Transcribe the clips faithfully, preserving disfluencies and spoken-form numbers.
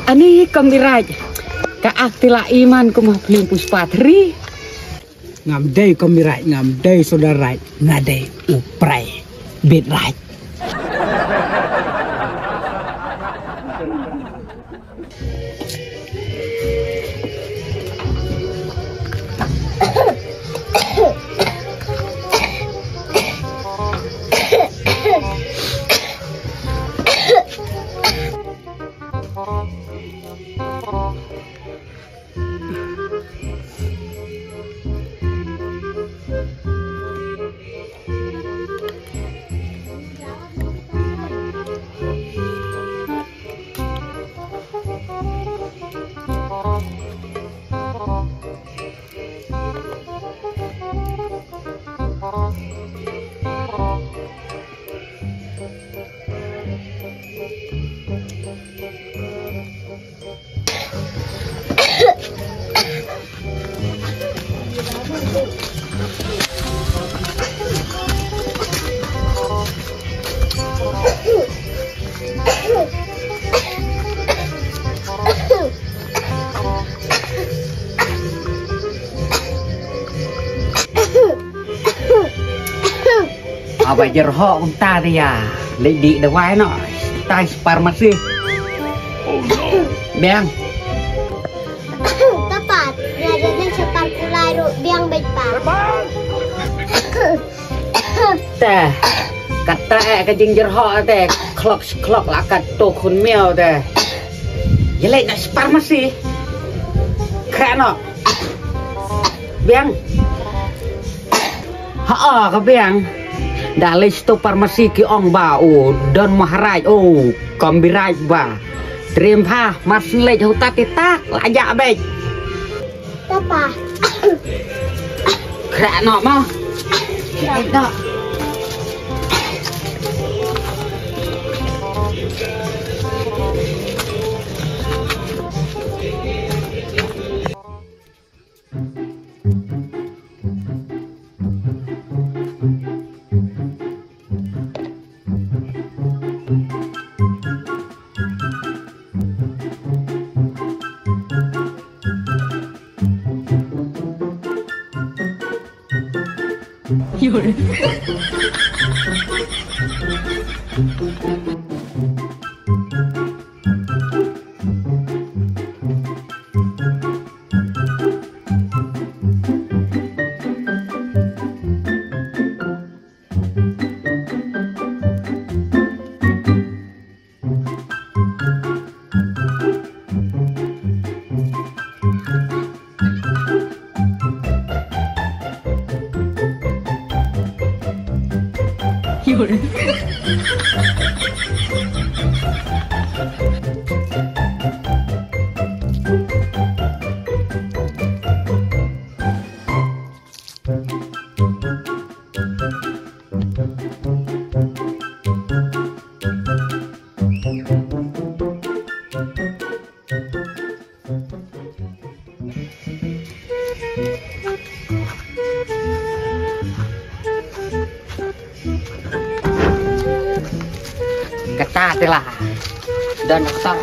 Ani Kombi Raj, ka ak tila iman kumba phlim Pushpa three. Ngam dei Kombi Raj, ngam dei Soda Raj, nga dei u Prai Bit Raj. Aba jyrhoh kumta te ïa. Leit dih dawai noh. Tai pharmacy. Biang. Tapat, ïa dei sha par kulai ruh biang beit pa. Te. Kata eh ka jingjyrhoh te. Khlok khlok la kat to khun miaw te. Ïa leit noh sha pharmacy. Khreh noh. Biang. Ha ka biang. Da leit sha pharmacy ki ong ba u Don Maharaj u Kombi Raj ba. Triem pha mar syn leit huta ti tak la ja beit. Papa. Khreh noh ma. Khreh noh. Kata te la. Don doktor.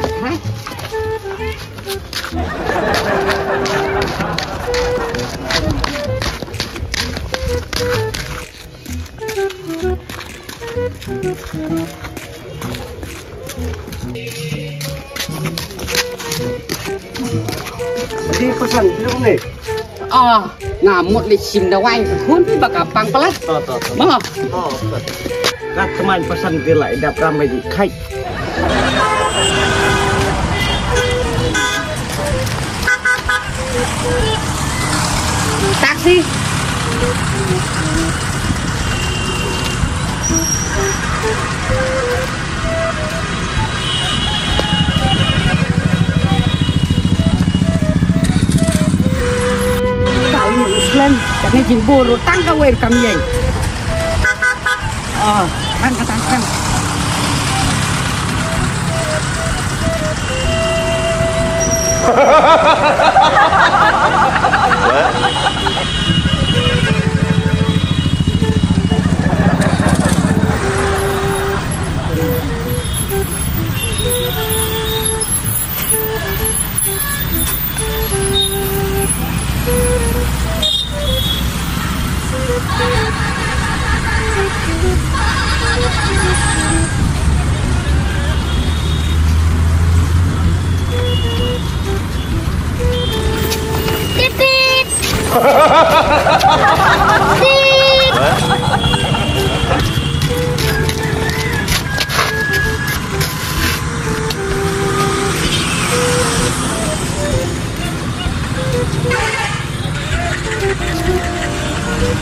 Di pesan dulu nih. Ah, ngamut li sim dawai hun ba ka pang pelat. To, to, to. Mo. To, to. Kat teman pesan di lai dap ramai di kai. Taxi. Kali Muslim, kami jimbur tang kawin kami. Oh, kan kata kan.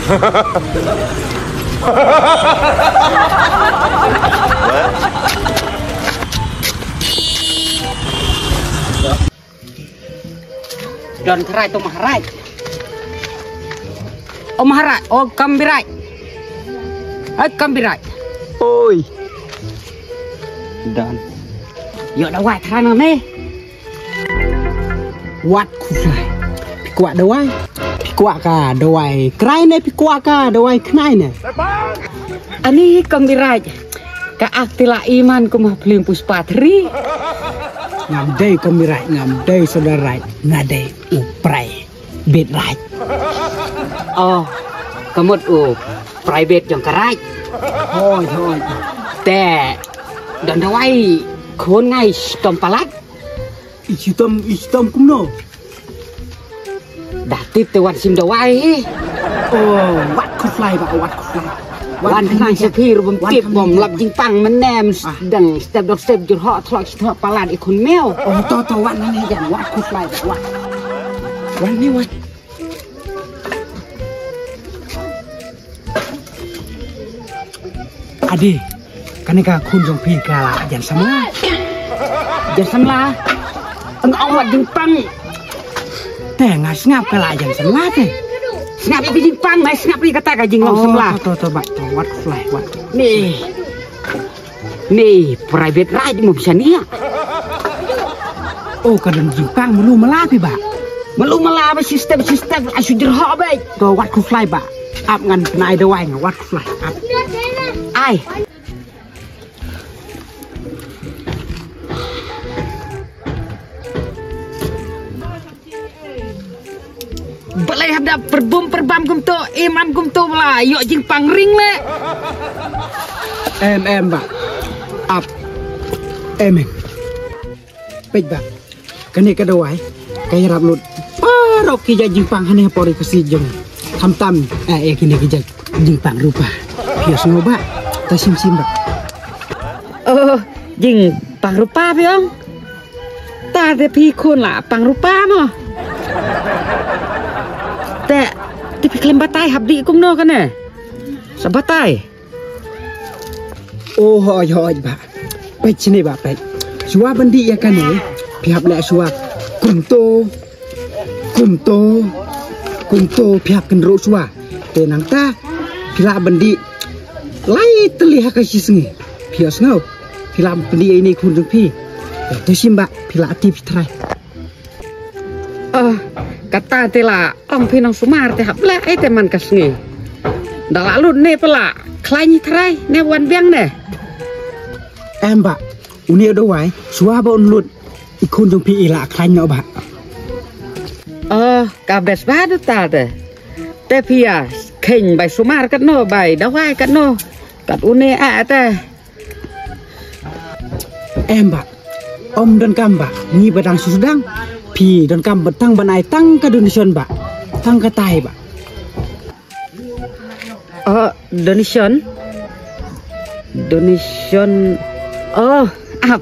Don Kharai to Maharaj. O Maharaj, o Kambiraj. Ai Kambiraj. Oi. Don. Ïoh dawai thrang ne. Wat khusai. Phi kwah dawai. Phi kwah ka dawai krai ne, phi kwah ka dawai khnai ne. Ani Kambiraj. Ka ak tila iman kum ha phlim Pushpa three. Ngam dei Kambiraj, ngam dei Sordar Raj, nga dei u private raj. Oh, ka mut u private jong ka raj. Hoi, hoi. Te don dawai khun ngai shitom palat. I shitom, i shitom kumno? Da tip te wan shim dawai hi. Oh, wat khuslai ba, wat khuslai. Wan khnang sha phi ruh bym tip bym lap jingpang mynne. Dang step dok step jur hok thlok shi thlok palat i khun miaw. Oh, to to wan nane jan, wat khuslai ba, wan. Wan ni wan. Ade, kane ka khun jong phi ka la jan samla. Jan samla. Nga ong wat jingpang. Te nga sngap ka la jan samla te. Sngap ïa ka jingpang, mai sngap ïa kata ka jinglong samla. To to to ba to wat khuslai wat. Ni. Ni private raj mo bishania. Oh, ka don jingpang malu mala phi ba. Malu mala ba shi step shi step a shu jur hok ba. To wat khuslai ba. Ap ngan pynai dawai nga wat khuslai. Ap. Ai. Balei hap da perbum perbam kumto, iman kumto bala, ïoh jingpang ring le. Em em ba. Ap. Em em. Peit ba. Kane ka dawai ka ïarap lut. Parok ki jait jingpang hane ha pori ka si jong. Khamtam eh eh kine ki jait jingpang rupa. Phi ïohsngew ba. Ta sim sim ba. Oh, jingpang rupa phi ong. Ta te phi khun la pang rupa mo. Te te phi khlem batai hap dih kumno kane. Sa batai. Oh hoi hoi ba. Peit shane ba peit. Shuwa ban dih ïa kane phi hap leh shuwa kumto kumto kumto phi hap kynruh shuwa. Te nangta phi lah ban dih lai tylli ha ka shi sngi. Phi ïohsngew phi lah ban dih ïa ine i khun jong phi. Te shim ba phi lah tip trai. Oh, kata te la ong phi nang sumar te hap leh ai te man ka sngi. Da la lut ne pala khlaiñ i trai ne wan biang ne. Em ba, une u dawai shuwa ba un lut i khun jong phi i la khlaiñ noh ba. Oh, ka best ba du ta te. Te phi ïa kheiñ bai sumar katno bai dawai katno. Kat une a te. Em ba. Ym donkam ba. Ngi ba dang shu sdang. Phi donkam ba tang ban ai tang ka donation ba. Tang katai ba. Oh, donation. Donation. Oh, ap.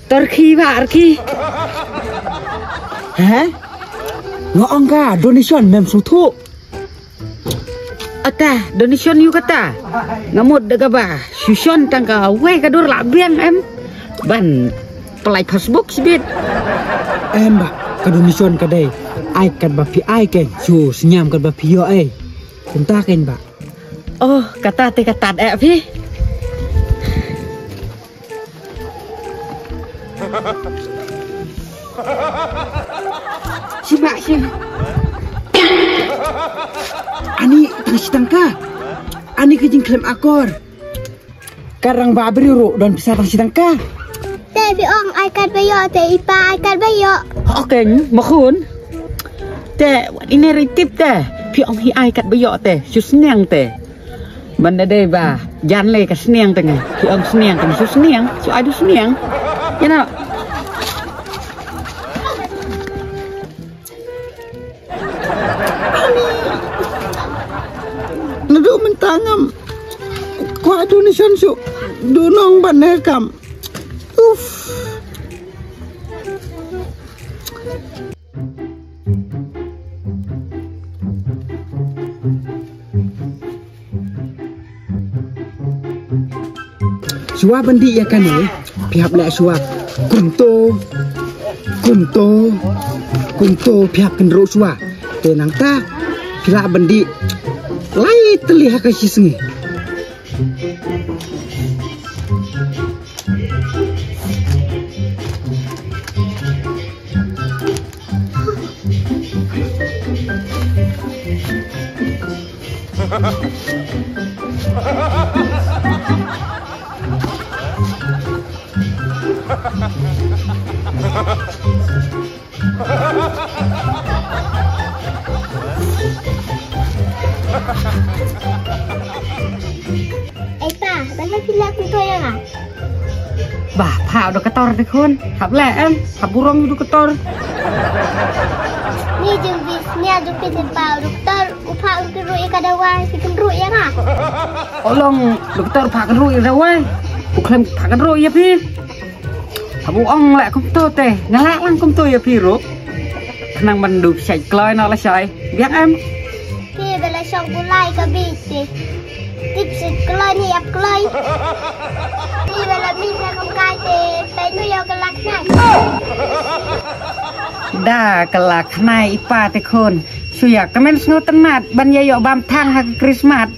Turkey ba, Turkey. Heh? Nga ong ka donation mem sngewthuh. Ata, donation ïa kata. Nga mut da kaba shu shon tang kawei ka dur la biang em. Ban pynlait Facebook shibit. Em ba, ka donation ka dei ai katba phi ai kein, shu sniam katba phi ïoh ei. Kumta kein ba. Oh, kata te kata eh phi. Shim ba, shim. Ani tang shi tangka. Ani ka jingkhlem akor. Ka rangbah briew ruh don pisa tang shi tangka. Te phi ong ai katba ïoh te i pa ai katba ïoh. Okay, ma khun. Te wat ine ruh i tip te. Phi ong hi ai katba ïoh te. Shu sniang te. Ban da dei ba jan lei ka sniang te nga. Phi ong sniang te nga shu sniang, shu ai du sniang. Ïa na. Naduh mynta ngam kwah donation shuh. Duna ong ban ne kam. Uff. Shuwa ban dih ïa kane, phi hap leh shuwa kumto, kumto, kumto, phi hap kynruh shuwa. Te nangta phi lah ban dih lai tylli ha ka shi sngi. Ei pa, ban ma phi leh kumto ïa nga? Bah, phah u doktor te khun. Hap leh em, hap burom u doktor. Ni jingvis nia jong phi te pa, u doktor u phah un kynruh ïa ka dawai, phi kynruh ïa nga. O long, doktor phah kynruh ïa dawai. U khlem phah kynruh ïa phi. Haba u ong leh kumto te, nga lah lang kumto ïa phi ruh. Khnang ban duh shait kloi noh lashai. Biang em? Phi ba la shong bulai ka bit te. Tip shait kloi ne ïap kloi. Phi ba la mih na kum kai te, peit noh ïa ka la khnai. Da ka la khnai i pa te khun. Shu ïa kmen sngewtynnat ban ïa ïoh bam thang ha ka Krismas.